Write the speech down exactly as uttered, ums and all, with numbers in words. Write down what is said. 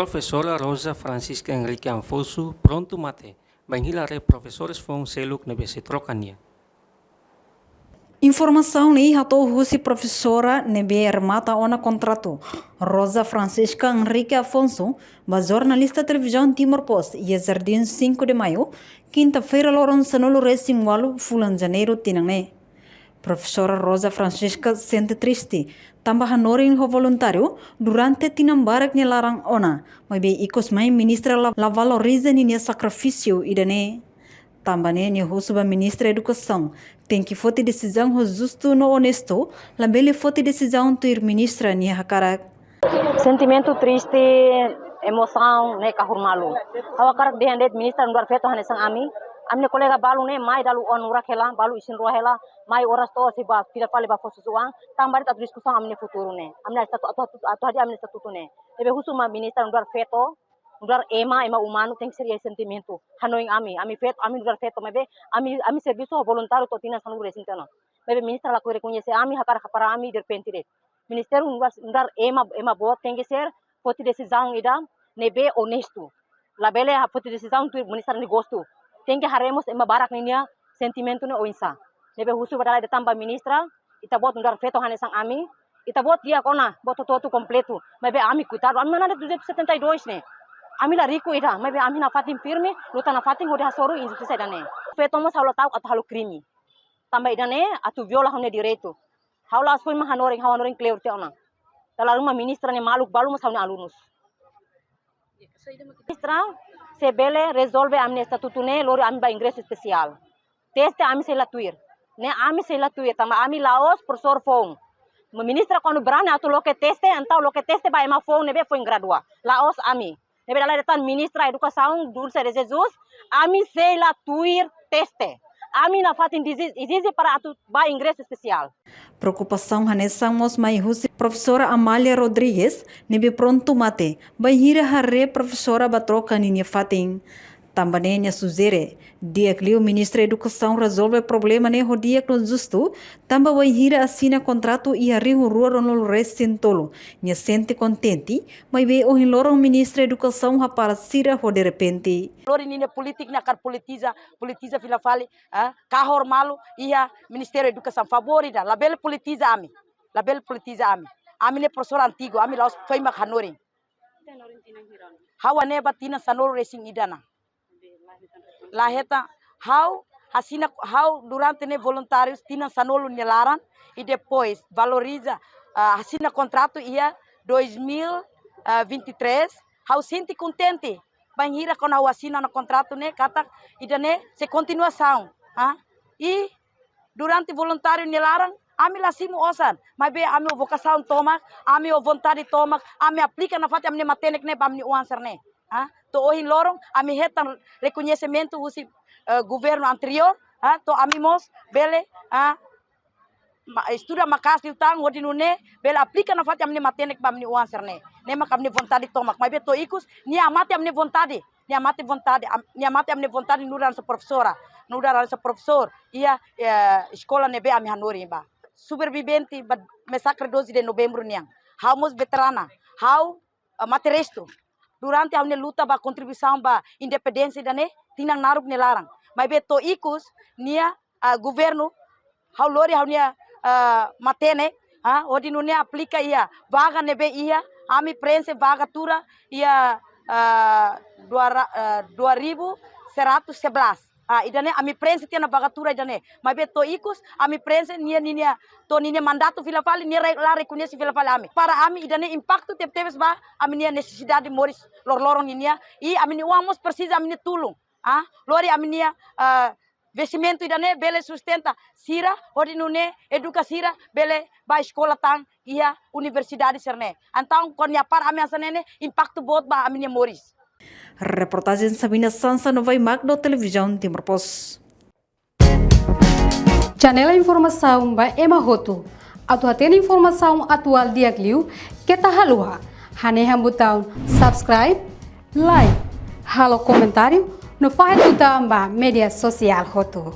Profesora Rosa Francisca Henrique Afonso prontu mate, bainhira haree profesores foun seluk ne'ebé sei troka nia. Informasaun ne'e hato'o husi profesora ne'ebé remata ona kontratu, Rosa Francisca Henrique Afonso, ba jornalista Televizaun Timor Post iha Jardim Cinco de Maio, kinta-feira loron sanulu-resin-ualu fulan Janeiru tinan ne'e. Profesora Rosa Francisca sente triste, tanba hanorin ho voluntáriu durante tinan barak nia laran ona, maibé ikus mai ministra la, la valoriza ninia sakrifísiu ida-ne'e. Tanba ne'e nia husu ba ministra Edukasaun, tenke foti desizaun ho justu no onestu, labele foti desizaun tuir ministra nia hakarak. Sentimentu triste, emosaun ne'e kahur malu. Ha'u hakarak dehan de'it ministra nu'udar feto hanesan ami. Ami-nia kolega balu ne'e mai dala oan nurak hela, balu isin-rua hela, mai oras to'o sei ba fila fali ba fó susar oan, tanba de'it atu diskusaun ami-nia futuru ne'e. Ami-nia estatu-, atu, atu, atu hadi'a ami-nia estatutu ne'e. Ne'ebé husu mai ministra nu'udar feto, nu'udar ema, ema umanu tenke ser iha sentimentu. Hanoin ami, ami feto, ami nu'udar feto, maibé ami, ami servisu ho voluntáriu to'o tinan sanulu-resin-tinan. Maibé ministra lakohi rekoñese ami, hakarak hapara ami derrepente de'it. Ministériu nu'udar, nu'udar ema, ema boot tenke ser foti desizaun ida ne'ebé onestu. Labele foti desizaun tuir ministra nia gostu. Tenke haree mós ema barak ninia sentimentu ne'e oinsá. Ne'ebé husu ba dala ida tan ba ministra, ita-boot nu'udar feto hanesan ami, ita-boot di'ak ona, boot hotu-hotu kompletu. Maibé ami, koitadu, ami manán de'it duzentos e setenta e dois ne'e. Ami la riku ida, maibé ami nafatin firme, luta nafatin hodi hasoru injustisa ida-ne'e. Feto mós ha'u la ta'uk atu halo krime. Tanba ida-ne'e atu viola ha'u-nia direitu. Ha'u la'ós foin mak hanorin, ha'u hanorin kleur tiha ona. Dala ruma ministra ne'e maluk balu mós ha'u-nia alunus. Ministra, se bele rezolve ami-nia estatutu ne'e, lori ami ba ingresu espesiál. Teste ami sei la tuir. Ne'e ami sei la tuir, tanba ami la'ós profesór foun. Ministra kuandu brani atu loke teste, entaun loke teste ba ema foun ne'ebé foin gradua. La'ós ami. Ne'ebé dala ida tan ministra Edukasaun, Dulce de Jesus, ami sei la tuir teste. Ami nafatin ezije, ezije para atu ba ingresu espesiál. Preokupasaun hanesan mós mai husi profesora Amália Rodrigues, ne'ebé prontu mate, bainhira haree profesora ba troka ninia fatin. Tanba ne'e nia sujere, di'ak liu ministra Edukasaun rezolve problema ne'e ho di'ak no justu, tanba bainhira asina kontratu iha rihun rua ruanulu-resin-tolu, nia sente kontente, maibé ohin loron ministra Edukasaun hapara sira ho derrepente. Lori ninia polítika ne'e hakarak politiza, politiza fila fali, ah, kahur malu iha Ministériu Edukasaun, favór ida, labele politiza ami, labele politiza ami. Ami ne'e profesór antigu, ami la'ós foin mak hanorin. Ha'u hanorin tinan hira ona? Ha'u hanorin ba tinan sanulu-resin-ida ona. La hetan, ha'u asina, ha'u durante ne'e voluntáriu tinan sanulu nia laran, i depois valoriza, ah, asina kontratu iha dois mil e vinte e três, ha'u sente kontente. Bainhira kuandu ha'u asina ona kontratu ne'e, katak ida-ne'e sei kontinuasaun, ah. I durante voluntáriu nia laran, ami la simu osan, maibé ami ho vokasaun tomak, ami ho vontade tomak, ami aplika nafatin ami-nia matenek ne'e ba ami-nia oan sira-ne'e. Ah, to'o ohin loron, ami hetan rekoñesimentu husi, eh, governu anteriór, ah, to'o ami mós bele, ah, ma-, estuda maka'as liután, hodi nune'e bele aplika nafatin ami-nia matenek ba ami-nia oan sira-ne'e. Ne'e mak ami-nia vontade tomak, maibé to'o ikus, nia hamate ami-nia vontade. Nia hamate vontade, am-, nia hamate ami-nia vontade nu'udar hanesan profesora, nu'udar hanesan profesór iha, eh, eskola ne'ebé ami hanorin ba. Sobrevivente ba masakre doze de Novembru nian. Ha'u mós veterana, ha'u, eh, mate-restu. Durante ha'u-nia luta ba kontribuisaun ba independénsia ida-ne'e, tinan naruk nia laran. Maibé to'o ikus, nia, ah, governu, ha'u lori ha'u-nia, ah, matenek, ah, hodi nune'e aplika iha vaga ne'ebé iha, ami prenxe vaga tuur iha, ah, dua ra-, ah, dua ribu seratus sebelas. Ah, ida-ne'e ami prenxe tiha ona vaga tuur ida-ne'e. Maibé to'o ikus, ami prenxe nia, ninia, to'o ninia mandatu fila fali, nia re-, la rekoñese fila fali ami. Para ami ida-ne'e impaktu tebetebes ba ami-nia nesesidade moris loroloron ninia. I ami-nia oan mós presiza ami-nia tulun. Ah, lori ami-nia, ah, vestimentu ida-ne'e bele sustenta sira, hodi nune'e eduka sira, bele ba eskola tan iha universidade sira-ne'e. Entaun, kuandu nia hapara ami hanesan ne'e ne'e, impaktu boot ba ami-nia moris. Reportajen Sabina Sansa no Vai Magno, Televizaun Timor Post. Janela informasaun ba ema hotu. Atu hatene informasaun atuál di'ak liu, keta haluha hanehan butaun subscribe, like, halo komentáriu, no fahe tutan ba média sosiál hotu.